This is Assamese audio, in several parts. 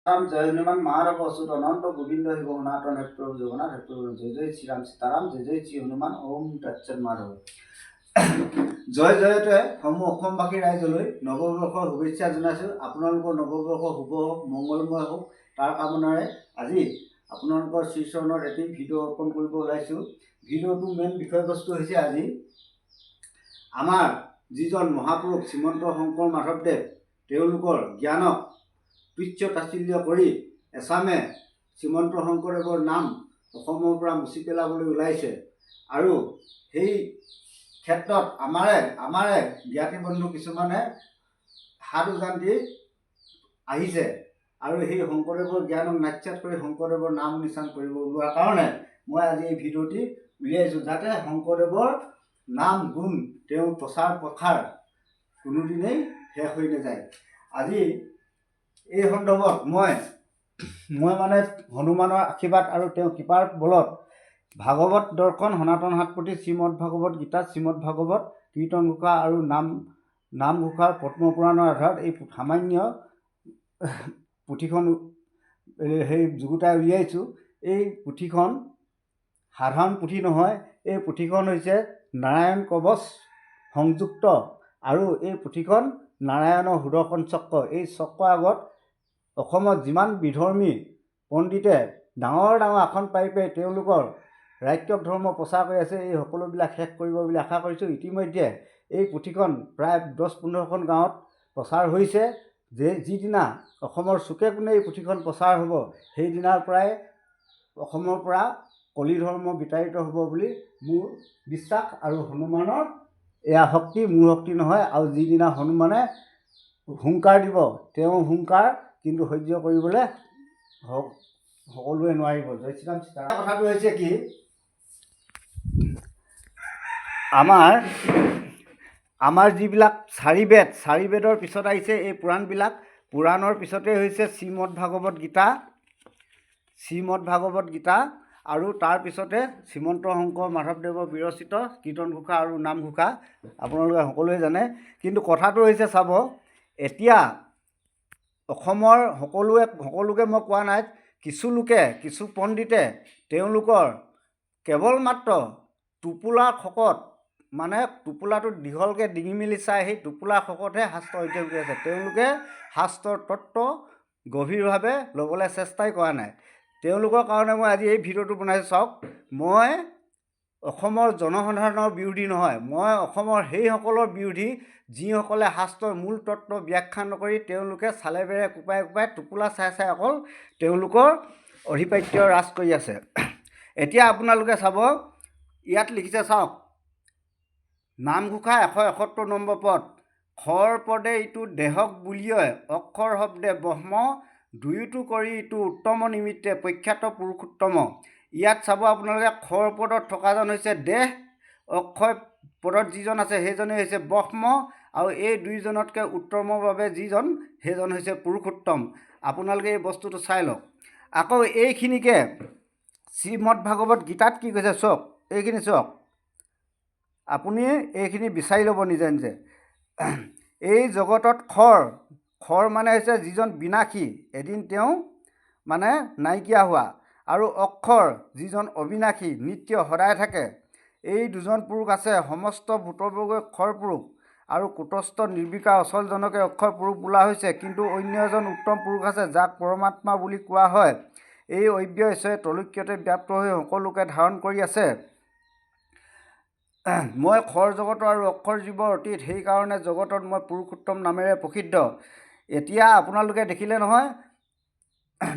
ৰাম, জয় হনুমান মাধৱ অচ্যুত অনন্ত গোবিন্দ শিৱ সনাতন, হে প্ৰভু জগন্নাথ, হে প্ৰভু। জয় জয় শ্ৰীৰাম সীতাৰাম, জয় জয় শ্ৰী হনুমান, ওম তৎসৎ মাধৱ। জয় জয়তে সমূহ অসমবাসী ৰাইজলৈ নৱবৰ্ষৰ শুভেচ্ছা জনাইছোঁ। আপোনালোকৰ নৱবৰ্ষ শুভ হওক, মংগলময় হওক, তাৰ কামনাৰে আজি আপোনালোকৰ শ্ৰীচৰণত এটি ভিডিঅ' অৰ্পণ কৰিব ওলাইছোঁ। ভিডিঅ'টোৰ মেইন বিষয়বস্তু হৈছে, আজি আমাৰ যিজন মহাপুৰুষ শ্ৰীমন্ত শংকৰ মাধৱদেৱ, তেওঁলোকৰ জ্ঞানক তুচ্ছ তাচ্ছিল্য কৰি এচামে শ্ৰীমন্ত শংকৰদেৱৰ নাম অসমৰ পৰা মুচি পেলাবলৈ ওলাইছে আৰু সেই ক্ষেত্ৰত আমাৰে জ্ঞাতি বন্ধু কিছুমানে হাত উজান দি আহিছে আৰু সেই শংকৰদেৱৰ জ্ঞানক নস্যাৎ কৰি শংকৰদেৱৰ নাম নিচান কৰিব ওলোৱাৰ কাৰণে মই আজি এই ভিডিঅ'টি উলিয়াইছোঁ, যাতে শংকৰদেৱৰ নাম গুণ, তেওঁৰ প্ৰচাৰ প্ৰসাৰ কোনোদিনেই শেষ হৈ নাযায়। আজি এই সন্দৰ্ভত মই মানে হনুমানৰ আশীৰ্বাদ আৰু তেওঁৰ কৃপাৰ বলত ভাগৱত দৰ্শন, সনাতন সাতপতি, শ্ৰীমদ ভাগৱত গীতা, শ্ৰীমদ ভাগৱত কীৰ্তন ঘোষা আৰু নামঘোষাৰ পদ্মপুৰাণৰ আধাৰত এই সামান্য পুথিখন সেই যুগুতাই উলিয়াইছোঁ। এই পুথিখন সাধাৰণ পুথি নহয়। এই পুথিখন হৈছে নাৰায়ণ কৱচ সংযুক্ত আৰু এই পুথিখন নাৰায়ণৰ সুদৰ্শন চক্ৰ। এই চক্ৰৰ আগত অসমত যিমান বিধৰ্মী পণ্ডিতে ডাঙৰ ডাঙৰ আসন পাৰি পাৰি তেওঁলোকৰ ৰাক্ষস ধৰ্ম প্ৰচাৰ কৰি আছে, এই সকলোবিলাক শেষ কৰিব বুলি আশা কৰিছোঁ। ইতিমধ্যে এই পুথিখন প্ৰায় 10-15খন গাঁৱত প্ৰচাৰ হৈছে যে যিদিনা অসমৰ চুকে কোণে এই পুথিখন প্ৰচাৰ হ'ব, সেইদিনাৰ পৰাই অসমৰ পৰা কলি ধৰ্ম বিতাড়িত হ'ব বুলি মোৰ বিশ্বাস। আৰু হনুমানৰ এয়া শক্তি, মোৰ শক্তি নহয়। আৰু যিদিনা হনুমানে হুংকাৰ দিব, তেওঁ হুংকাৰ কিন্তু সহ্য কৰিবলৈ সকলোৱে নোৱাৰিব। জয় শ্ৰীৰাম সীতাৰাম। কথাটো হৈছে কি, আমাৰ যিবিলাক চাৰিবেদ, চাৰিবেদৰ পিছত আহিছে এই পুৰাণবিলাক। পুৰাণৰ পিছতে হৈছে শ্ৰীমদ ভাগৱত গীতা, শ্ৰীমদ ভাগৱত গীতা আৰু তাৰপিছতে শ্ৰীমন্ত শংকৰ মাধৱদেৱৰ বিৰচিত কীৰ্তন ঘোষা আৰু নামঘোষা, আপোনালোকে সকলোৱে জানে। কিন্তু কথাটো হৈছে, চাব, এতিয়া অসমৰ সকলোৱে, সকলোকে মই কোৱা নাই, কিছু লোকে, কিছু পণ্ডিতে তেওঁলোকৰ কেৱল মাত্ৰ টোপোলা শকত, মানে টোপোলাটো দীঘলকৈ ডিঙি মেলি চাই সেই টোপোলা শকতহে শাস্ত্ৰ অধ্যয়ন কৰি আছে। তেওঁলোকে শাস্ত্ৰৰ তত্ত্ব গভীৰভাৱে ল'বলৈ চেষ্টাই কৰা নাই। তেওঁলোকৰ কাৰণে মই আজি এই ভিডিঅ'টো বনাইছোঁ। চাওক, মই অসমৰ জনসাধাৰণৰ বিৰোধী নহয়। মই অসমৰ সেইসকলৰ বিৰোধী, যিসকলে শাস্ত্ৰৰ মূল তত্ত্ব ব্যাখ্যা নকৰি তেওঁলোকে চালে বেৰে কোপাই কোপাই টোপোলা চাই চাই অকল তেওঁলোকৰ আধিপত্য ৰাজ কৰি আছে। এতিয়া আপোনালোকে চাব, ইয়াত লিখিছে, চাওক, নামঘোষা 171 নম্বৰ পদ, খৰ পদে ইটো দেহক বুলিয়, অক্ষৰ শব্দে ব্ৰহ্ম, দুয়োটো কৰি ইটো উত্তম নিমিত্তে প্ৰখ্যাত পুৰুষোত্তম। ইয়াত চাব আপোনালোকে, খৰ পদত থকাজন হৈছে দেহ, অক্ষয় পদত যিজন আছে সেইজনেই হৈছে ব্ৰহ্ম আৰু এই দুইজনতকৈ উত্তমৰ বাবে যিজন, সেইজন হৈছে পুৰুষোত্তম। আপোনালোকে এই বস্তুটো চাই লওক। আকৌ এইখিনিকে শ্ৰীমদ ভাগৱত গীতাত কি কৈছে চাওক। এইখিনি চাওক, আপুনি এইখিনি বিচাৰি ল'ব নিজে নিজে। এই জগতত খৰ, খৰ মানে হৈছে যিজন বিনাশী, এদিন তেওঁ মানে নাইকিয়া হোৱা, আৰু অক্ষৰ যিজন অবিনাশী, নিত্য সদায় থাকে, এই দুজন পুৰুষ আছে। সমস্ত ভূতবৰ্গই খৰ পুৰুষ আৰু কুটস্থ নিৰ্বিকাৰ অচলজনকে অক্ষৰ পুৰুষ বোলা হৈছে। কিন্তু অন্য এজন উত্তম পুৰুষ আছে, যাক পৰমাত্মা বুলি কোৱা হয়। এই অব্যয় ঈশ্বৰে ত্ৰৈলোক্যতে ব্যাপ্ত হৈ সকলোকে ধাৰণ কৰি আছে। মই খৰ জগতৰ আৰু অক্ষৰ জীৱৰ অতীত, সেইকাৰণে জগতত মই পুৰুষোত্তম নামেৰে প্ৰসিদ্ধ। এতিয়া আপোনালোকে দেখিলে নহয়,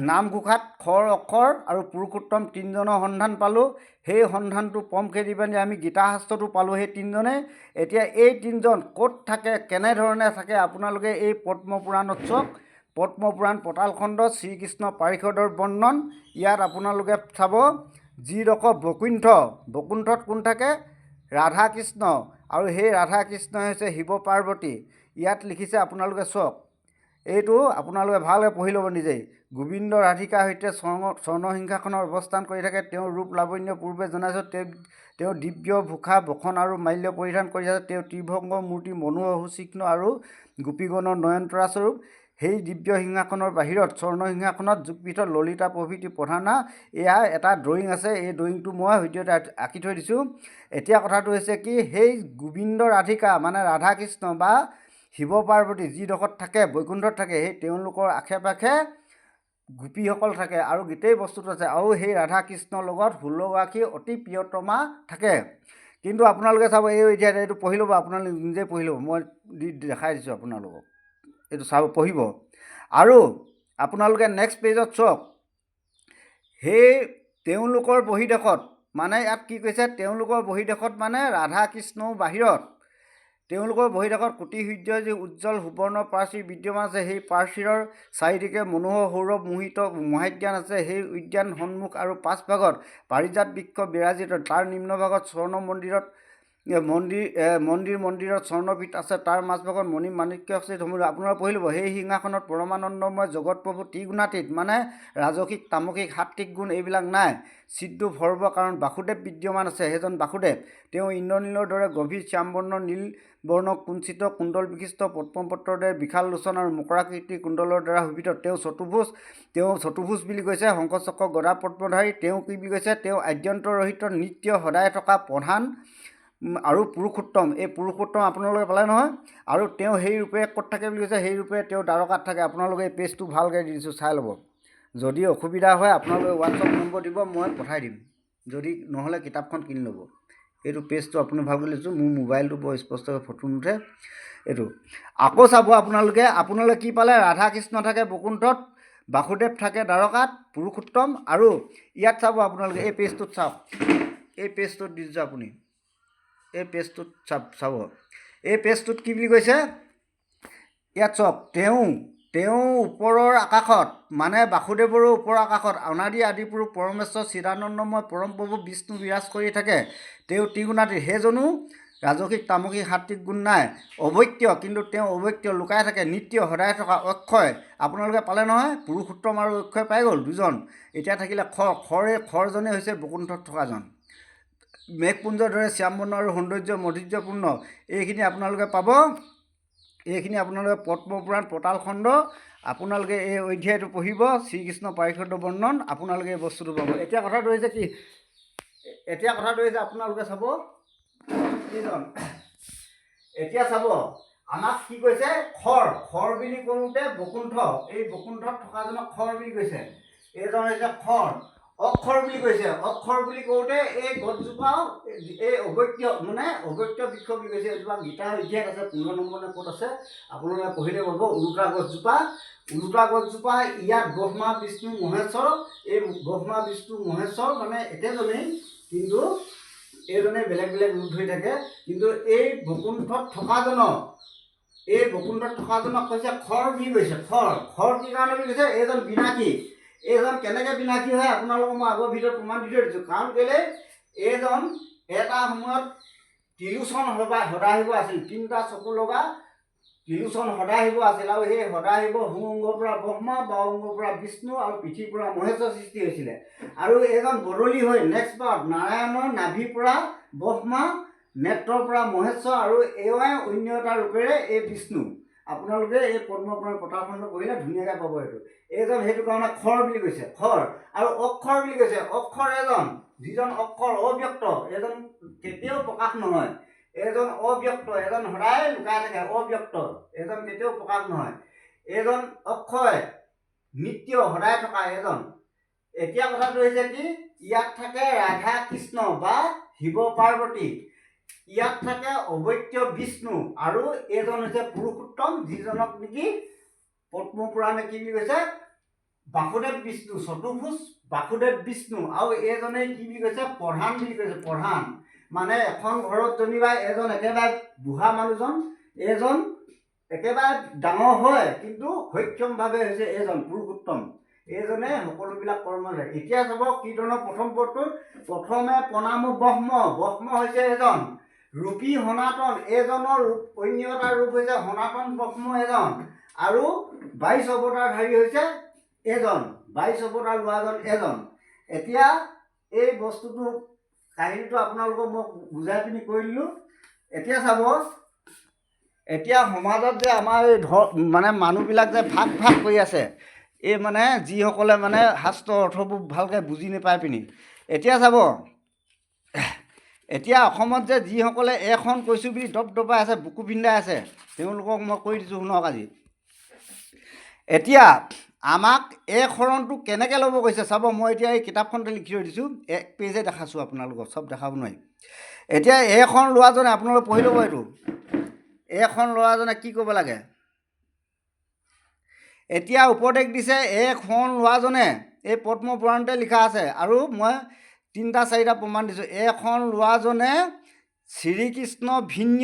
নামঘোষাত খৰ, অক্ষৰ আৰু পুৰুষোত্তম তিনিজনৰ সন্ধান পালোঁ। সেই সন্ধানটো পম খেদি পানি আমি গীতা শাস্ত্ৰতো পালোঁ সেই তিনিজনে। এতিয়া এই তিনিজন ক'ত থাকে, কেনেধৰণে থাকে, আপোনালোকে এই পদ্মপুৰাণত চাওক। পদ্মপুৰাণ পতালখণ্ড, শ্ৰীকৃষ্ণ পাৰিষদৰ বৰ্ণন। ইয়াত আপোনালোকে চাব, যিডোখৰ বৈকুণ্ঠ, বৈকুণ্ঠত কোন থাকে? ৰাধা কৃষ্ণ। আৰু সেই ৰাধা কৃষ্ণ হৈছে শিৱ পাৰ্বতী। ইয়াত লিখিছে, আপোনালোকে চাওক, এইটো আপোনালোকে ভালকৈ পঢ়ি ল'ব নিজেই। গোবিন্দ ৰাধিকাৰ সৈতে স্বৰ্ণ সিংহাসনত অৱস্থান কৰি থাকে। তেওঁৰ ৰূপ লাৱণ্য পূৰ্বে জনাইছোঁ। তেওঁ দিব্য ভূষা, বসন আৰু মাল্য পৰিধান কৰি আছে। তেওঁ ত্ৰিভংগ মূৰ্তি, মনোহৰ, সুচিহ্ন আৰু গোপীগণৰ নয়নতৰা স্বৰূপ। সেই দিব্য সিংহাসনৰ বাহিৰত স্বৰ্ণ সিংহাসনত যোগপীঠত ললিতা প্ৰভৃতি প্ৰধানা। এয়া এটা ড্ৰয়িং আছে, এই ড্ৰয়িংটো মই সদ্যহতে আঁকি থৈ দিছোঁ। এতিয়া কথাটো হৈছে কি, সেই গোবিন্দ ৰাধিকা মানে ৰাধা কৃষ্ণ বা শিৱ পাৰ্বতী যিডোখৰত থাকে, বৈকুণ্ঠত থাকে, সেই তেওঁলোকৰ আশে পাশে গোপীসকল থাকে আৰু গোটেই বস্তুটো আছে। আৰু সেই ৰাধা কৃষ্ণৰ লগত 16গৰাকী অতি প্ৰিয়তমা থাকে। কিন্তু আপোনালোকে চাব, এই এতিয়া এইটো পঢ়ি ল'ব, আপোনালোকে নিজে পঢ়ি ল'ব, মই দি দেখাই দিছোঁ আপোনালোকক, এইটো চাব, পঢ়িব। আৰু আপোনালোকে নেক্সট পেজত চাওক, সেই তেওঁলোকৰ বহিদেশত মানে ইয়াত কি কৈছে, তেওঁলোকৰ বহিদেশত মানে ৰাধা কৃষ্ণও বাহিৰত তেওঁলোকৰ বহিদেশত কোটি সূৰ্যৰ যি উজ্জ্বল সুবৰ্ণ প্ৰাচীৰ বিদ্যমান আছে, সেই প্ৰাচীৰৰ চাৰিদিশে মনোহৰ সৌৰভ মোহিত মহাদ্যান আছে। সেই উদ্যান সন্মুখ আৰু পাছভাগত পাৰিজাত বৃক্ষ বিৰাজিত। তাৰ নিম্নভাগত স্বৰ্ণ মন্দিৰত মন্দিৰ মন্দিৰ মন্দিৰত স্বৰ্ণপীঠ আছে, তাৰ মাজভাগত মণি মাণিক্য সমুদ্ৰ। আপোনালোকে পঢ়ি ল'ব। সেই সিংহাসনত পৰমানন্দময় জগতপ্ৰভু ত্ৰিগুণাতীত মানে ৰাজসিক তামসিক সাত্বিক গুণ এইবিলাক নাই, চিদ্ৰূপ সৰ্ব কাৰণ বাসুদেৱ বিদ্যমান আছে। সেইজন বাসুদেৱ, তেওঁ ইন্দ্ৰনীলৰ দৰে গভীৰ শ্যামবৰ্ণ নীল বৰ্ণ কুঞ্চিত কুণ্ডল বিশিষ্ট পদ্মপত্ৰৰ দৰে বিশাল লোচন আৰু মকৰাকৃতিৰ কুণ্ডলৰ দ্বাৰা শোভিত। তেওঁ চতুৰ্ভুজ, তেওঁ চতুৰ্ভুজ বুলি কৈছে, শংখচক্ৰ গদা পদ্মধাৰী। তেওঁ কি বুলি কৈছে, তেওঁ আদ্যন্তৰহিত নিত্য সদায় থকা প্ৰধান আৰু পুৰুষোত্তম। এই পুৰুষোত্তম আপোনালোকে পালে নহয়। আৰু তেওঁ সেই ৰূপে ক'ত থাকে বুলি কৈছে, সেই ৰূপে তেওঁ দ্বাৰকাত থাকে। আপোনালোকে এই পেজটো ভালকৈ দি দিছোঁ, চাই ল'ব। যদি অসুবিধা হয় আপোনালোকে হোৱাটছআপ নম্বৰ দিব, মই পঠাই দিম। যদি নহ'লে কিতাপখন কিনি ল'ব। এইটো পেজটো আপুনি ভালকৈ লিখিছোঁ, মোৰ মোবাইলটো বৰ স্পষ্টকৈ ফটো নুঠে। এইটো আকৌ চাব আপোনালোকে, আপোনালোকে কি পালে, ৰাধা কৃষ্ণ থাকে বৈকুণ্ঠত, বাসুদেৱ থাকে দ্বাৰকাত, পুৰুষোত্তম। আৰু ইয়াত চাব আপোনালোকে, এই পেজটোত চাওক, এই পেজটোত দি দিছোঁ আপুনি, এই পেজটোত চাব, এই পেজটোত কি বুলি কৈছে ইয়াত চাওক, তেওঁ ওপৰৰ আকাশত মানে বাসুদেৱৰো ওপৰৰ আকাশত অনাদি আদিপুৰুষ পৰমেশ্বৰ চিদানন্দময় পৰমপ্ৰভু বিষ্ণু বিৰাজ কৰি থাকে। তেওঁ ত্ৰিগুণাতীত, সেইজনো ৰাজসিক তামসিক সাত্বিক গুণ নাই, অবৈত্য, কিন্তু তেওঁ অবৈত্য লুকাই থাকে, নিত্য সদায় থকা অক্ষয়। আপোনালোকে পালে নহয়, পুৰুষোত্তম আৰু অক্ষয় পাই গ'ল দুজন। এতিয়া থাকিলে খৰ, খৰে খৰজনেই হৈছে বৈকুণ্ঠত থকাজন। মেঘপুঞ্জৰ দৰে শ্যামবৰ্ণ আৰু সৌন্দৰ্য মাধুৰ্যপূৰ্ণ। এইখিনি আপোনালোকে পাব, এইখিনি আপোনালোকে পদ্মপুৰাণ পতালখণ্ড আপোনালোকে এই অধ্যায়টো পঢ়িব, শ্ৰীকৃষ্ণ পাৰিষদ বৰ্ণন, আপোনালোকে এই বস্তুটো পাব। এতিয়া কথাটো হৈছে কি, এতিয়া কথাটো হৈছে আপোনালোকে চাব কিজন, এতিয়া চাব আমাক কি কৈছে, খৰ, খৰ বুলি কওঁতে বৈকুণ্ঠ, এই বৈকুণ্ঠত থকাজনক খৰ বুলি কৈছে, এইজন হৈছে খৰ। অক্ষৰ বুলি কৈছে, অক্ষৰ বুলি কওঁতে এই গছজোপাও এই অগত্য মানে অগত্য বৃক্ষ বুলি কৈছে। এজোপা গীতা অধ্যায়ত আছে, 15 নম্বৰ নে ক'ত আছে, আপোনালোকে পঢ়িলে পাব। ওলোটা গছজোপা, ওলোটা গছজোপা ইয়াত ব্ৰহ্মা বিষ্ণু মহেশ্বৰ, এই ব্ৰহ্মা বিষ্ণু মহেশ্বৰ মানে একেজনেই, কিন্তু এইজনে বেলেগ বেলেগ ৰূপ ধৰি থাকে। কিন্তু এই বৈকুণ্ঠত থকাজনক, এই বৈকুণ্ঠত থকাজনক কৈছে খৰ বুলি কৈছে। খৰ, খৰ কি কাৰণে বুলি কৈছে, এইজন বিনাশী। এইজন কেনেকৈ বিনাশী হয় আপোনালোকক মই আগৰ ভিডিঅ'ত প্ৰমাণ দি থৈ দিছোঁ। কাৰণ কেলৈ, এইজন এটা সময়ত ত্ৰিলোচন সদাশিৱ আছিল, তিনিটা চকু লগা ত্ৰিলোচন সদাশিৱ আছিল। আৰু সেই সদাশিৱ সোঁ অংগৰ পৰা ব্ৰহ্মা, বাওঁ অংগৰ পৰা বিষ্ণু আৰু পিঠিৰ পৰা মহেশ্বৰ সৃষ্টি হৈছিলে। আৰু এইজন বদলি হৈ নেক্সট বাৰত নাৰায়ণৰ নাভিৰ পৰা ব্ৰহ্মা, নেত্ৰৰ পৰা মহেশ্বৰ আৰু এওঁৱে অন্য এটা ৰূপেৰে এই বিষ্ণু। আপোনালোকে এই পদ্মপুৰাণ পতালখণ্ড পঢ়িলে ধুনীয়াকৈ পাব এইটো। এইজন সেইটো কাৰণে খৰ বুলি কৈছে, খৰ। আৰু অক্ষৰ বুলি কৈছে, অক্ষৰ এজন, যিজন অক্ষৰ অব্যক্ত, এজন কেতিয়াও প্ৰকাশ নহয়, এজন অব্যক্ত, এজন সদায় লুকাই থাকে, অব্যক্ত, এজন কেতিয়াও প্ৰকাশ নহয়, এজন অক্ষয় নিত্য সদায় থকা এজন। এতিয়া কথাটো হৈছে কি, ইয়াত থাকে ৰাধা কৃষ্ণ বা শিৱ পাৰ্বতী, ইয়াত থাকে অবৈত্য বিষ্ণু, আৰু এইজন হৈছে পুৰুষোত্তম, যিজনক নেকি পদ্মপুৰাণে কি বুলি কৈছে, বাসুদেৱ বিষ্ণু, চতুৰ্ভুজ বাসুদেৱ বিষ্ণু। আৰু এইজনে কি বুলি কৈছে, প্ৰধান বুলি কৈছে। প্ৰধান মানে এখন ঘৰত যেনিবা এজন একেবাৰে বুঢ়া মানুহজন, এজন একেবাৰে ডাঙৰ হয়, কিন্তু সক্ষমভাৱে হৈছে এইজন পুৰুষোত্তম, এইজনে সকলোবিলাক কৰ্ম কৰে। এতিয়া চাব কীৰ্তনৰ প্ৰথম পদটোত প্ৰথমে প্ৰণামো ব্ৰহ্ম, ব্ৰহ্ম হৈছে এজন ৰূপী সনাতন, এইজনৰ ৰূপ অন্য এটা ৰূপ হৈছে সনাতন ব্ৰহ্ম এজন, আৰু 22 অৱতাৰধাৰী হৈছে এজন, 22 অৱতাৰ লোৱাজন এজন। এতিয়া এই বস্তুটো কাহিনীটো আপোনালোকক মই বুজাই পিনি কৈ দিলোঁ। এতিয়া চাব এতিয়া সমাজত যে আমাৰ এই মানে মানুহবিলাক যে ভাগ ভাগ কৰি আছে, এই মানে যিসকলে মানে শাস্ত্ৰ অৰ্থবোৰ ভালকৈ বুজি নাপাই পিনি এতিয়া চাব, এতিয়া অসমত যে যিসকলে এখন কৈছোঁ বুলি দপদপাই আছে, বুকু বিন্দাই আছে, তেওঁলোকক মই কৈ দিছোঁ শুনক আজি। এতিয়া আমাক এই শৰণটো কেনেকৈ ল'ব কৈছে চাব, মই এতিয়া এই কিতাপখনতে লিখি থৈ দিছোঁ, এক পেজে দেখাইছোঁ আপোনালোকক, চব দেখাব নোৱাৰিম। এতিয়া এইখন লোৱাজনে আপোনালোকে পঢ়ি ল'ব এইটো, এইখন লোৱাজনে কি কৰিব লাগে। এতিয়া উপদেশ দিছে এইখন লোৱাজনে, এই পদ্মপুৰাণতে লিখা আছে আৰু মই তিনিটা চাৰিটা প্ৰমাণ দিছোঁ। এইখন লোৱাজনে শ্ৰীকৃষ্ণ ভিন্ন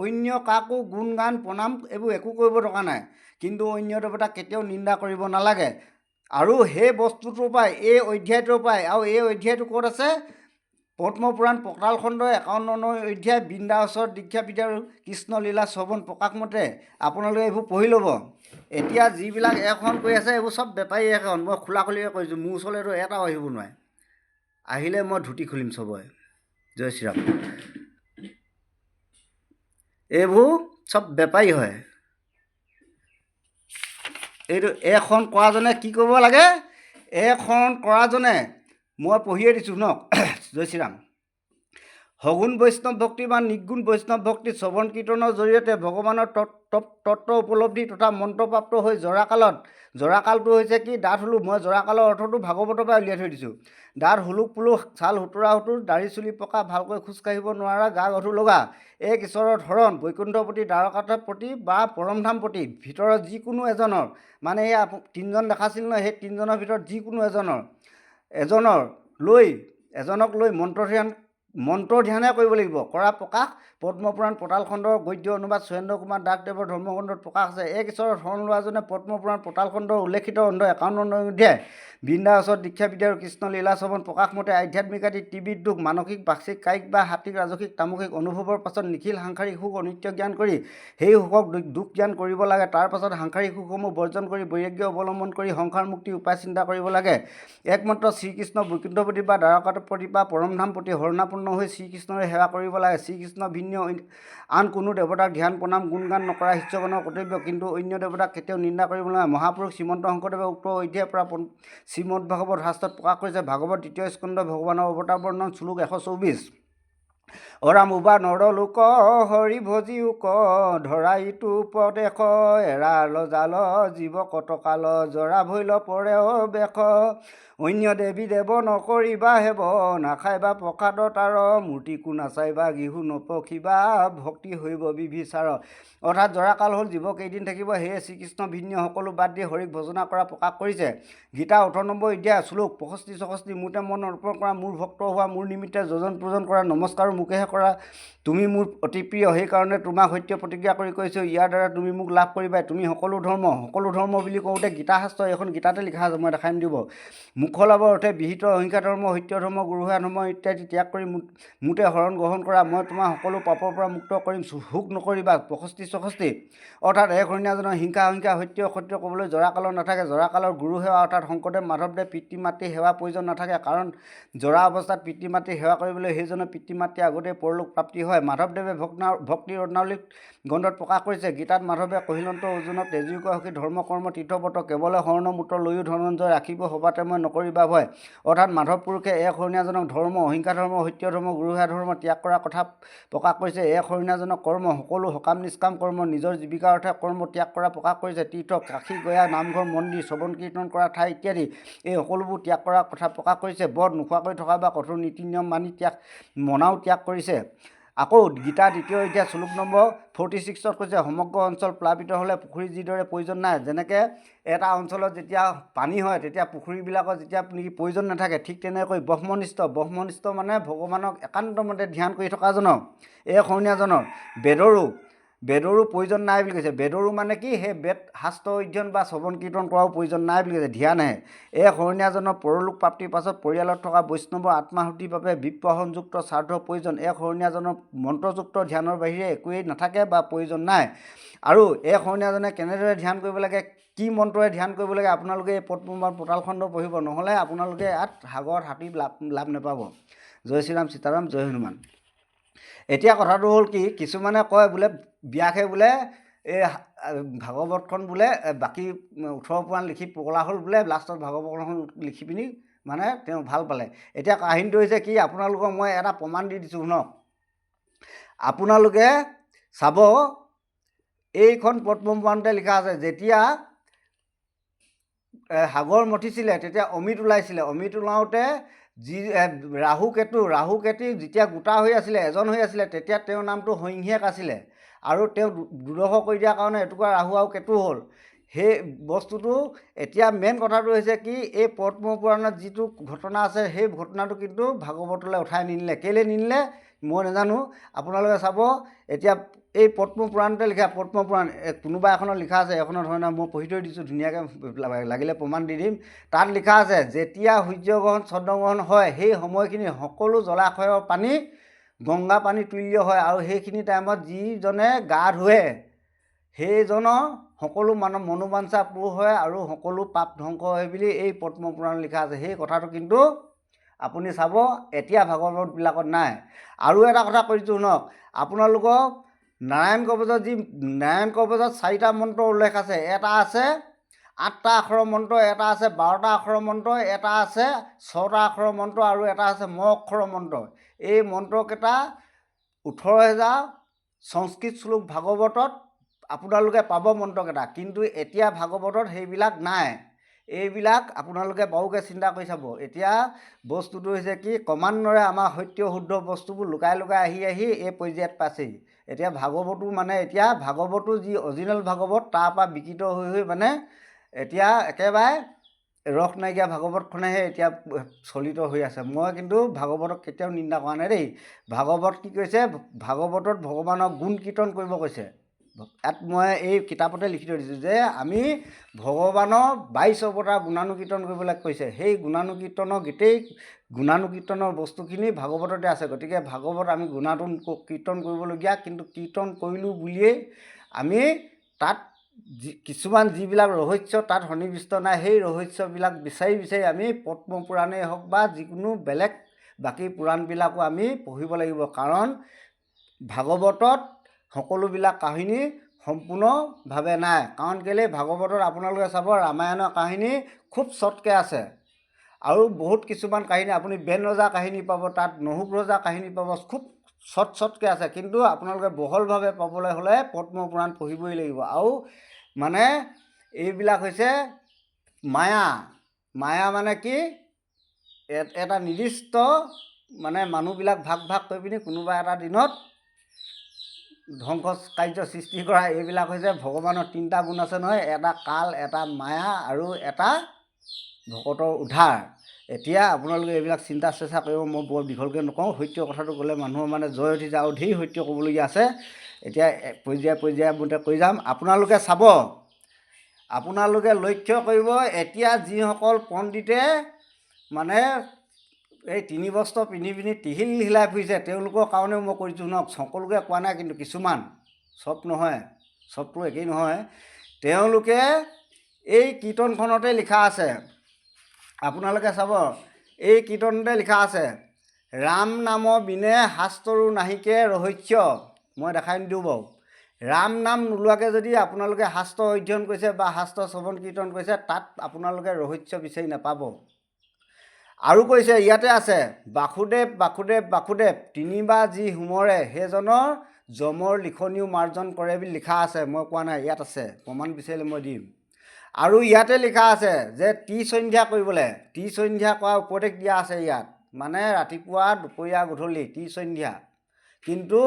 অন্য কাকো গুণ গান প্ৰণাম এইবোৰ একো কৰিব দৰকাৰ নাই, কিন্তু অন্য দেৱতাক কেতিয়াও নিন্দা কৰিব নালাগে। আৰু সেই বস্তুটোৰ পৰাই, এই অধ্যায়টোৰ পৰাই, আৰু এই অধ্যায়টো ক'ত আছে, পদ্মপুৰাণ পতালখণ্ড 51 অধ্যায় বৃন্দাবনৰ দীক্ষা বিদ্যা আৰু কৃষ্ণলীলা শ্ৰৱণ প্ৰকাশ মতে আপোনালোকে এইবোৰ পঢ়ি ল'ব। এতিয়া যিবিলাক এখন কৰি আছে এইবোৰ চব বেপাৰী এখন, মই খোলা খুলিকৈ কৈছোঁ, মোৰ ওচৰলৈ এইটো এটাও আহিব নোৱাৰে, আহিলে মই ধুতি খুলিম চবৰে। জয় শ্ৰীৰাম। এইবোৰ চব বেপাৰী হয়। এইটো এখন কৰাজনে কি কৰিব লাগে, এখন কৰাজনে মই পঢ়িয়ে দিছোঁ শুনক। জয় শ্ৰীৰাম। সগুণ বৈষ্ণৱ ভক্তি বা নিৰ্গুণ বৈষ্ণৱ ভক্তি শ্ৰৱণ কীৰ্তনৰ জৰিয়তে ভগৱানৰ তত্ত্ব উপলব্ধি তথা মন্ত্ৰপ্ৰাপ্ত হৈ জৰাকালত, জৰাকালটো হৈছে কি, দাঁত হুলুক, মই জৰাকালৰ অৰ্থটো ভাগৱতৰ পৰা উলিয়াই থৈ দিছোঁ। দাঁত হুলুক পুলুক, ছাল সুতুৰা সুতুৰ, দাড়ি চুলি পকা, ভালকৈ খোজকাঢ়িব নোৱাৰা, গা গধুৰ লগা, এক ঈশ্বৰৰ শৰণ বৈকুণ্ঠপতি দ্বাৰকাথৰ প্ৰতি বা পৰমধাম প্ৰতি ভিতৰত যিকোনো এজনৰ, মানে এই তিনিজন দেখাছিল নহয়, সেই তিনিজনৰ ভিতৰত যিকোনো এজনৰ লৈ, এজনক লৈ মন্ত্ৰ ধ্যানে কৰিব লাগিব। কৰা প্ৰকাশ পদ্মপুৰাণ পতালখণ্ডৰ গদ্য অনুবাদ সুৰেন্দ্ৰ কুমাৰ দাসদেৱৰ ধৰ্মগ্ৰন্থত প্ৰকাশ আছে। এক ঈশ্বৰৰ শৰণ লোৱাজনে পদ্মপুৰাণ পতালখণ্ডৰ উল্লেখিত অন্ধ 51 অধ্যায় বৃন্দাবনত দীক্ষা বিদ্যা আৰু কৃষ্ণ লীলা শ্ৰৱণ প্ৰকাশ মতে আধ্যাত্মিক আদি ত্ৰিবিধ দুখ মানসিক, বাচিক, কায়িক বা সাত্বিক, ৰাজসিক, তামসিক অনুভৱৰ পাছত নিখিল সাংসাৰিক সুখ অনিত্য জ্ঞান কৰি সেই সুখক দুখ জ্ঞান কৰিব লাগে। তাৰ পাছত সাংসাৰিক সুখসমূহ বৰ্জন কৰি বৈৰাগ্য অৱলম্বন কৰি সংসাৰ মুক্তিৰ উপায় চিন্তা কৰিব লাগে। একমাত্ৰ শ্ৰীকৃষ্ণ বৈকুণ্ঠপতি বা দ্বাৰকাপতি বা পৰমধাম প্ৰতি শৰণাপন্ন হৈ শ্ৰীকৃষ্ণৰে সেৱা কৰিব লাগে। শ্ৰীকৃষ্ণ ভিন্ন আন কোনো দেৱতাক ধ্যান প্ৰণাম গুণগান নকৰা শিষ্যগণৰ কৰ্তব্য, কিন্তু অন্য দেৱতাক কেতিয়াও নিন্দা কৰিব নালাগে। মহাপুৰুষ শ্ৰীমন্ত শংকৰদেৱে উক্ত অধ্যায়ৰ পৰা শ্ৰীমদ্ ভাগৱত শাস্ত্ৰত প্ৰকাশ কৰিছে। ভাগৱত দ্বিতীয় স্কন্ধ ভগৱানৰ অৱতাৰ বৰ্ণন শ্লোক 124। অৰাম উবা নৰলোক হৰি ভজিওক ধৰা ইটো উপদেশ, এৰা লজাল জীৱ কটকাল জৰা ভৈল পৰে বেশ। অন্য দেৱী দেৱ নকৰিবা হেব, নাখাইবা প্ৰসাদ তাৰ, মূৰ্তিকো নাচাইবা গৃহো নপখিবা, ভক্তি হৈব বিভিচাৰ। অৰ্থাৎ জৰাকাল হ'ল জীৱ কেইদিন থাকিব, সেয়ে শ্ৰীকৃষ্ণ ভিন্ন সকলো বাদ দি হৰিক ভজনা কৰা প্ৰকাশ কৰিছে। গীতা 18 নম্বৰ অধ্যায় শ্লোক 65 64, মোতে মন অৰ্পণ কৰা, মোৰ ভক্ত হোৱা, মোৰ নিমিত্তে যজন পূজন কৰা, নমস্কাৰো মোকেহে কৰা, তুমি মোৰ অতি প্ৰিয়, সেইকাৰণে তোমাক সত্য প্ৰতিজ্ঞা কৰি কৈছোঁ, ইয়াৰ দ্বাৰা তুমি মোক লাভ কৰিবা। তুমি সকলো ধৰ্ম, সকলো ধৰ্ম বুলি কওঁতে গীতা শাস্ত্ৰ এইখন গীতাতে লিখা আছে, মই দেখাই দিব। মোক্ষ লাভৰ অৰ্থে বিহিত অহিংসা ধৰ্ম, সত্য ধৰ্ম, গুৰুসেৱা ধৰ্ম ইত্যাদি ত্যাগ কৰি মোতে শৰণ গ্ৰহণ কৰা, মই তোমাৰ সকলো পাপৰ পৰা মুক্ত কৰিম, শোক নকৰিবা। 65 64। অৰ্থাৎ এক শৰণীয়াজনৰ হিংসা অহিংসা সত্য অসত্য ক'বলৈ জৰাকালৰ নাথাকে। জৰাকালৰ গুৰু সেৱা অৰ্থাৎ শংকৰদেৱ মাধৱদেৱ পিতৃ মাতৃ সেৱা প্ৰয়োজন নাথাকে, কাৰণ জৰা অৱস্থাত পিতৃ মাতৃ সেৱা কৰিবলৈ সেইজনৰ পিতৃ মাতৃ আগতেই পৰলোক প্ৰাপ্তি হয়। মাধৱদেৱে ভক্তি ৰত্নাৱলী গ্ৰন্থত প্ৰকাশ কৰিছে। গীতাত মাধৱে কহিলন্ত অৰ্জুনক তেজুক সখী ধৰ্ম কৰ্ম তীৰ্থব্ৰত কেৱলে শৰণ মূত্ৰ লৈও ধনঞ্জয় ৰাখিব সবাতে মই নকৰিবা ভয়। অৰ্থাৎ মাধৱ পুৰুষে এক শৰণীয়াজনক ধৰ্ম, অহিংসা ধৰ্ম, সত্য ধৰ্ম, গুৰুসেৱা ধৰ্ম ত্যাগ কৰাৰ কথা প্ৰকাশ কৰিছে। এক শৰণীয়াজনক কৰ্ম, সকলো সকাম নিষ্কাম কৰ্ম, নিজৰ জীৱিকাৰ অৰ্থে কৰ্ম ত্যাগ কৰা প্ৰকাশ কৰিছে। তীৰ্থ, কাশী, গয়া, নামঘৰ, মন্দিৰ, শ্ৰৱণ কীৰ্তন কৰা ঠাই ইত্যাদি এই সকলোবোৰ ত্যাগ কৰাৰ কথা প্ৰকাশ কৰিছে। ব্ৰত নোখোৱাকৈ থকা বা কঠোৰ নীতি নিয়ম মানি ত্যাগ মনাও ত্যাগ কৰিছে। আকৌ গীতা দ্বিতীয় অধ্যায় শ্লোক নম্বৰ 46ত কৈছে, সমগ্ৰ অঞ্চল প্লাবিত হ'লে পুখুৰী যিদৰে প্ৰয়োজন নাই, যেনেকৈ এটা অঞ্চলত যেতিয়া পানী হয় তেতিয়া পুখুৰীবিলাকৰ যেতিয়া নেকি প্ৰয়োজন নাথাকে, ঠিক তেনেকৈ ব্ৰহ্মনিষ্ঠ, ব্ৰহ্মনিষ্ঠ মানে ভগৱানক একান্তমতে ধ্যান কৰি থকাজনক, এই শৰণীয়াজনৰ বেদৰো প্ৰয়োজন নাই বুলি কৈছে। বেদৰো মানে কি, সেই বেদ শাস্ত্ৰ অধ্যয়ন বা শ্ৰৱণ কীৰ্তন কৰাও প্ৰয়োজন নাই বুলি কৈছে, ধ্যানহে। এই শৰণীয়াজনৰ পৰলোক প্ৰাপ্তিৰ পাছত পৰিয়ালত থকা বৈষ্ণৱৰ আত্মাশুদ্ধিৰ বাবে বিপ্ৰসংযুক্ত শ্ৰাদ্ধৰ প্ৰয়োজন। এই শৰণীয়াজনৰ মন্ত্ৰযুক্ত ধ্যানৰ বাহিৰে একোৱেই নাথাকে বা প্ৰয়োজন নাই। আৰু এই শৰণীয়াজনে কেনেদৰে ধ্যান কৰিব লাগে, কি মন্ত্ৰৰে ধ্যান কৰিব লাগে, আপোনালোকে এই পদ্মপুৰাণ পতালখণ্ড পঢ়িব, নহ'লে আপোনালোকে ইয়াত সাগৰত সাঁতুৰি লাভ নাপাব। জয় শ্ৰীৰাম, সীতাৰাম, জয় হনুমান। এতিয়া কথাটো হ'ল কি, কিছুমানে কয় বোলে ব্যাসে বোলে এই ভাগৱতখন বোলে বাকী 18 পুৰাণ লিখি পগলা হ'ল বোলে, লাষ্টত ভাগৱতখন লিখি পিনি মানে তেওঁ ভাল পালে। এতিয়া কাহিনীটো হৈছে কি, আপোনালোকক মই এটা প্ৰমাণ দি দিছোঁ, শুনক। আপোনালোকে চাব, এইখন পদ্মপুৰাণতে লিখা আছে, যেতিয়া সাগৰ মথিছিলে তেতিয়া অমৃত ওলাইছিলে। অমৃত ওলাওঁতে যি ৰাহু কেতু, ৰাহু কেতু যেতিয়া গোটা হৈ আছিলে, এজন হৈ আছিলে, তেতিয়া তেওঁৰ নামটো সংহ্যেক আছিলে আৰু তেওঁ দুৰ্দশ কৰি দিয়াৰ কাৰণে এটুকুৰা ৰাহু আৰু কেতু হ'ল। সেই বস্তুটো এতিয়া মেইন কথাটো হৈছে কি, এই পদ্মপুৰাণত যিটো ঘটনা আছে সেই ঘটনাটো কিন্তু ভাগৱতলৈ উঠাই নিনিলে। কেলৈ নিনিলে মই নাজানো, আপোনালোকে চাব। এতিয়া এই পদ্মপুৰাণতে লিখা, পদ্মপুৰাণ কোনোবা এখনত লিখা আছে, এখনত হয় নহয়, মই পঢ়ি থৈ দিছোঁ ধুনীয়াকৈ, লাগিলে প্ৰমাণ দি দিম। তাত লিখা আছে যেতিয়া সূৰ্যগ্ৰহণ চন্দ্ৰগ্ৰহণ হয় সেই সময়খিনি সকলো জলাশয়ৰ পানী গংগা পানী তুল্য হয় আৰু সেইখিনি টাইমত যিজনে গা ধুৱে সেইজনৰ সকলো মনোবাঞ্ছা পূৰ হয় আৰু সকলো পাপ ধ্বংস হয় বুলি এই পদ্মপুৰাণ লিখা আছে। সেই কথাটো কিন্তু আপুনি চাব এতিয়া ভাগৱতবিলাকত নাই। আৰু এটা কথা কৈ দিছোঁ শুনক, আপোনালোকক নাৰায়ণ কৱচত যি নাৰায়ণ কৱচত 4টা মন্ত্ৰ উল্লেখ আছে, এটা আছে 8টা আখৰৰ মন্ত্ৰ, এটা আছে 12টা আখৰৰ মন্ত্ৰ, এটা আছে 6টা আখৰৰ মন্ত্ৰ আৰু এটা আছে ম অক্ষৰৰ মন্ত্ৰ। এই মন্ত্ৰকেইটা 18,000 সংস্কৃত শ্লোক ভাগৱতত আপোনালোকে পাব মন্ত্ৰকেইটা, কিন্তু এতিয়া ভাগৱতত সেইবিলাক নাই। এইবিলাক আপোনালোকে বাৰুকৈ চিন্তা কৰি চাব। এতিয়া বস্তুটো হৈছে কি, ক্ৰমান্বয়ে আমাৰ সত্য শুদ্ধ বস্তুবোৰ লুকাই লুকাই আহি আহি এই পৰ্যায়ত পাইছেহি। এতিয়া ভাগৱতো মানে এতিয়া ভাগৱতো যি অৰিজিনেল ভাগৱত তাৰ পৰা বিকৃত হৈ হৈ মানে এতিয়া একেবাৰে ৰস নাইকিয়া ভাগৱতখনেহে এতিয়া চলিত হৈ আছে। মই কিন্তু ভাগৱতক কেতিয়াও নিন্দা কৰা নাই দেই। ভাগৱত কি কৈছে, ভাগৱতত ভগৱানৰ গুণ কীৰ্তন কৰিব কৈছে। ইয়াত মই এই কিতাপতে লিখি থৈ দিছোঁ যে আমি ভগৱানৰ 22 অৱতাৰ গুণানুকীৰ্তন কৰিবলৈ কৈছে। সেই গুণানুকীৰ্তনৰ গোটেই গুণানুকীৰ্তনৰ বস্তুখিনি ভাগৱততে আছে। গতিকে ভাগৱত আমি গুণানুকীৰ্তন কৰিবলগীয়া, কিন্তু কীৰ্তন কৰিলোঁ বুলিয়েই আমি তাত কিছুমান যিবিলাক ৰহস্য তাত সন্নিৱিষ্ট নাই, সেই ৰহস্যবিলাক বিচাৰি বিচাৰি আমি পদ্মপুৰাণেই হওক বা যিকোনো বেলেগ বাকী পুৰাণবিলাকো আমি পঢ়িব লাগিব। কাৰণ ভাগৱতত সকলোবিলাক কাহিনী সম্পূৰ্ণভাৱে নাই। কাৰণ কেলৈ, ভাগৱতত আপোনালোকে চাব ৰামায়ণৰ কাহিনী খুব চটকৈ আছে আৰু বহুত কিছুমান কাহিনী আপুনি বেন ৰজা কাহিনী পাব, তাত নহুষ ৰজা কাহিনী পাব, খুব চট চটকৈ আছে। কিন্তু আপোনালোকে বহলভাৱে পাবলৈ হ'লে পদ্মপুৰাণ পঢ়িবই লাগিব। আৰু মানে এইবিলাক হৈছে মায়া। মায়া মানে কি, এটা নিৰ্দিষ্ট মানে মানুহবিলাক ভাগ ভাগ কৰি পিনি কোনোবা এটা দিনত ধ্বংস কাৰ্য সৃষ্টি কৰা, এইবিলাক হৈছে ভগৱানৰ 3টা গুণ আছে নহয়, এটা কাল, এটা মায়া আৰু এটা ভকতৰ উদ্ধাৰ। এতিয়া আপোনালোকে এইবিলাক চিন্তা চৰ্চা কৰিব, মই বৰ দীঘলকৈ নকওঁ। সত্য কথাটো ক'লে মানুহৰ মানে জয় উঠি যায় আৰু ধেৰ সত্য ক'বলগীয়া আছে। এতিয়া পৰ্যায়ে পৰ্যায়ে মতে কৈ যাম, আপোনালোকে চাব, আপোনালোকে লক্ষ্য কৰিব। এতিয়া যিসকল পণ্ডিতে মানে এই 3 বস্ত্ৰ পিন্ধি পিন্ধি টিহিল হিলাই ফুৰিছে, তেওঁলোকৰ কাৰণেও মই কৈছোঁ শুনক, সকলোকে কোৱা নাই কিন্তু কিছুমান, চব নহয়, চবটো একেই নহয়। তেওঁলোকে এই কীৰ্তনখনতে লিখা আছে, আপোনালোকে চাব, এই কীৰ্তনতে লিখা আছে, ৰাম নাম বিনে শাস্ত্ৰৰো নাহিকে ৰহস্য। মই দেখাই নিদিওঁ বাৰু। ৰাম নাম নোলোৱাকৈ যদি আপোনালোকে শাস্ত্ৰ অধ্যয়ন কৰিছে বা শাস্ত্ৰ শ্ৰৱণ কীৰ্তন কৰিছে, তাত আপোনালোকে ৰহস্য বিচাৰি নাপাব। আৰু কৈছে ইয়াতে আছে, বাসুদেৱ বাসুদেৱ বাসুদেৱ তিনিবাৰ যি সুমৰে সেইজনৰ যমৰ লিখনিও মাৰ্জন কৰে বুলি লিখা আছে। মই কোৱা নাই, ইয়াত আছে, প্ৰমাণ বিচাৰিলে মই দিম। আৰু ইয়াতে লিখা আছে যে ত্ৰিসন্ধ্যা কৰিবলৈ, ত্ৰিসন্ধ্যা কৰা উপদেশ দিয়া আছে ইয়াত, মানে ৰাতিপুৱা দুপৰীয়া গধূলি ত্ৰিসন্ধ্যা। কিন্তু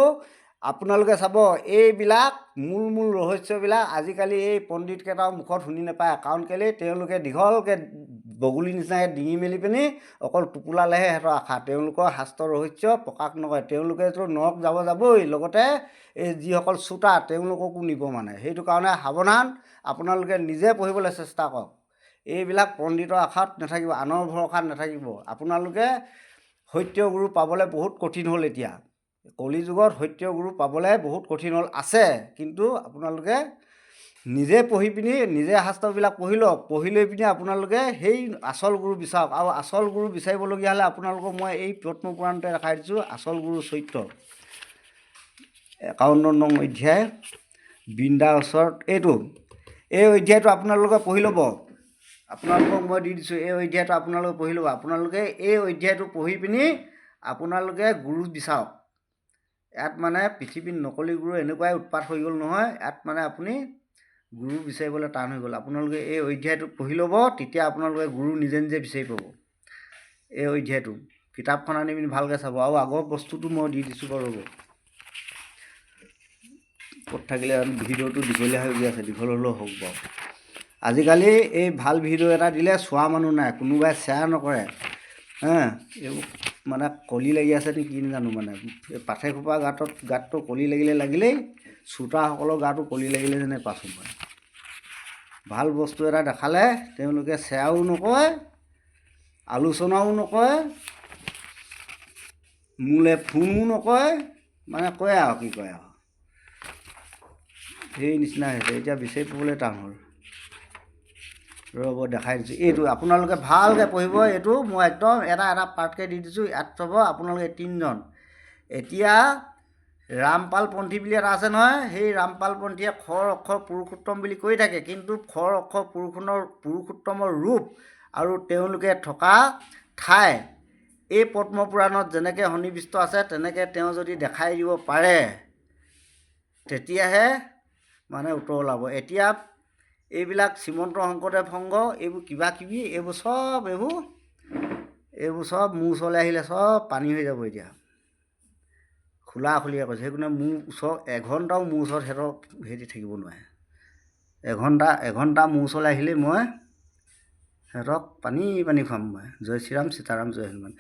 আপোনালোকে চাব এইবিলাক মূল মূল ৰহস্যবিলাক আজিকালি এই পণ্ডিতকেইটাৰ মুখত শুনি নাপায়। কাৰণ কেলৈ, তেওঁলোকে দীঘলকৈ বগলী নিচিনাকৈ ডিঙি মেলি পিনি অকল টোপোলালেহে সিহঁতৰ আশা, তেওঁলোকৰ শাস্ত্ৰ ৰহস্য প্ৰকাশ নকৰে। তেওঁলোকেতো নৰক যাব যাবই, লগতে এই যিসকল শ্ৰোতা তেওঁলোককো নিব মানে। সেইটো কাৰণে সাৱধান, আপোনালোকে নিজে পঢ়িবলৈ চেষ্টা কৰক। এইবিলাক পণ্ডিতৰ আশাত নাথাকিব, আনৰ ভৰসাত নাথাকিব। আপোনালোকে সত্য গুৰু পাবলৈ বহুত কঠিন হ'ল এতিয়া কলিযুগত, সত্য গুৰু পাবলৈ বহুত কঠিন হ'ল আছে, কিন্তু আপোনালোকে নিজে পঢ়ি পিনি নিজে শাস্ত্ৰবিলাক পঢ়ি লওক, পঢ়ি লৈ পিনি আপোনালোকে সেই আচল গুৰু বিচাৰক। আৰু আচল গুৰু বিচাৰিবলগীয়া হ'লে আপোনালোকক মই এই পদ্মপুৰাণতে দেখাই দিছোঁ আচল গুৰুৰ চৰিত্ৰ। 51 নং অধ্যায়, বৃন্দাৰ ওচৰত এইটো, এই অধ্যায়টো আপোনালোকে পঢ়ি ল'ব। আপোনালোকক মই দি দিছোঁ, এই অধ্যায়টো আপোনালোকে পঢ়ি ল'ব। আপোনালোকে এই অধ্যায়টো পঢ়ি পিনি আপোনালোকে গুৰু বিচাৰক। ইয়াত মানে পৃথিৱীত নকলি গুৰু এনেকুৱাই উৎপাত হৈ গ'ল নহয়, ইয়াত মানে আপুনি গুৰু বিচাৰিবলৈ টান হৈ গ'ল। আপোনালোকে এই অধ্যায়টো পঢ়ি ল'ব, তেতিয়া আপোনালোকে গুৰু নিজে নিজে বিচাৰি পাব। এই অধ্যায়টো কিতাপখন আনি পিনি ভালকৈ চাব। আৰু আগৰ বস্তুটো মই দি দিছোঁ বাৰু, ৰ'ব ক'ত থাকিলে, ভিডিঅ'টো দীঘলীয়া হৈ গৈ আছে, দীঘল হ'লেও হওক বাৰু। আজিকালি এই ভাল ভিডিঅ' এটা দিলে চোৱা মানুহ নাই, কোনোবাই শ্বেয়াৰ নকৰে। হে, এইবোৰ মানে কলি লাগি আছে নে কি নাজানো, মানে এই পাঠেসোপাৰ গাতটো কলি লাগিলে লাগিলেই, শ্ৰোতাসকলৰ গাটো কলি লাগিলে যেনে পাইছোঁ মই। ভাল বস্তু এটা দেখালে তেওঁলোকে শ্বেয়াৰো নকৰে, আলোচনাও নকৰে, মোলৈ ফোনো নকৰে, মানে কয় আৰু কি কয় আৰু সেই নিচিনা হৈছে। এতিয়া বিচাৰি পাবলৈ টান হ'ল, ৰ'ব দেখাই দিছোঁ। এইটো আপোনালোকে ভালকৈ পঢ়িব, এইটো মই একদম এটা এটা পাৰ্টকৈ দি দিছোঁ। ইয়াত চাব আপোনালোকে তিনিজন। এতিয়া ৰামপাল পন্থী বুলি এটা আছে নহয়, সেই ৰামপাল পন্থীয়ে খৰ অক্ষৰ পুৰুষোত্তম বুলি কৈ থাকে, কিন্তু খৰ অক্ষৰ পুৰুষোত্তমৰ ৰূপ আৰু তেওঁলোকে থকা ঠাই এই পদ্মপুৰাণত যেনেকৈ সন্নিৱিষ্ট আছে, তেনেকৈ তেওঁ যদি দেখাই দিব পাৰে তেতিয়াহে মানে উত্তৰ ওলাব। এতিয়া এইবিলাক শ্ৰীমন্ত শংকৰদেৱ সংঘ, এইবোৰ কিবা কিবি, এইবোৰ চব এইবোৰ চব মোৰ ওচৰলৈ আহিলে চব পানী হৈ যাব। এতিয়া খোলা খুলিকৈ কৈছে, সেইকাৰণে মোৰ ওচৰত এঘণ্টাও মোৰ ওচৰত সিহঁতৰ হেৰি থাকিব নোৱাৰে। এঘণ্টা মোৰ ওচৰলৈ আহিলেই মই সিহঁতক পানী পানী খুৱাম মই। জয় শ্ৰীৰাম, সীতাৰাম, জয় হনুমান।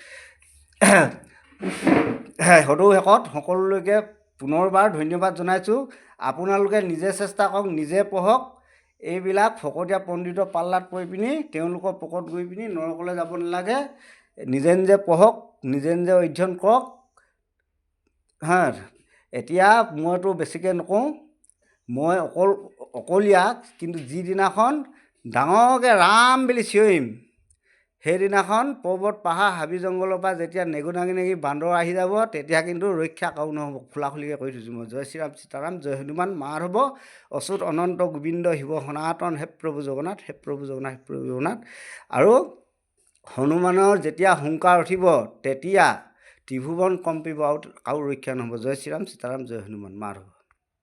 সদৌ শেষত সকলোলৈকে পুনৰবাৰ ধন্যবাদ জনাইছোঁ। আপোনালোকে নিজে চেষ্টা কৰক, নিজে পঢ়ক। এইবিলাক ফকতীয়া পণ্ডিতৰ পাল্লাত পৰি পিনি তেওঁলোকৰ পকত গৈ পিনি নৰকলৈ যাব নালাগে। নিজে নিজে পঢ়ক, নিজে নিজে অধ্যয়ন কৰক। হা, এতিয়া মইতো বেছিকৈ নকওঁ, মই অকলীয়া, কিন্তু যিদিনাখন ডাঙৰকৈ ৰাম বুলি চিঞৰিম, সেইদিনাখন পৰ্বত পাহাৰ হাবি জংঘলৰ পৰা যেতিয়া নেগুণা নেগুণি বান্দৰ আহি যাব, তেতিয়া কিন্তু ৰক্ষা কাৰো নহ'ব। খোলা খুলিকৈ কৈ থৈছোঁ মই। জয় শ্ৰীৰাম, সীতাৰাম, জয় হনুমান, মাধৱ, অচ্যুত অনন্ত গোবিন্দ শিৱ সনাতন, হে প্ৰভু জগন্নাথ, হে প্ৰভু জগন্নাথ, হে প্ৰভু জগন্নাথ। আৰু হনুমানৰ যেতিয়া হুংকাৰ উঠিব, তেতিয়া ত্ৰিভুৱন কম্পিব আৰু কাৰো ৰক্ষা নহ'ব। জয় শ্ৰীৰাম, সীতাৰাম, জয় হনুমান, মাধৱ।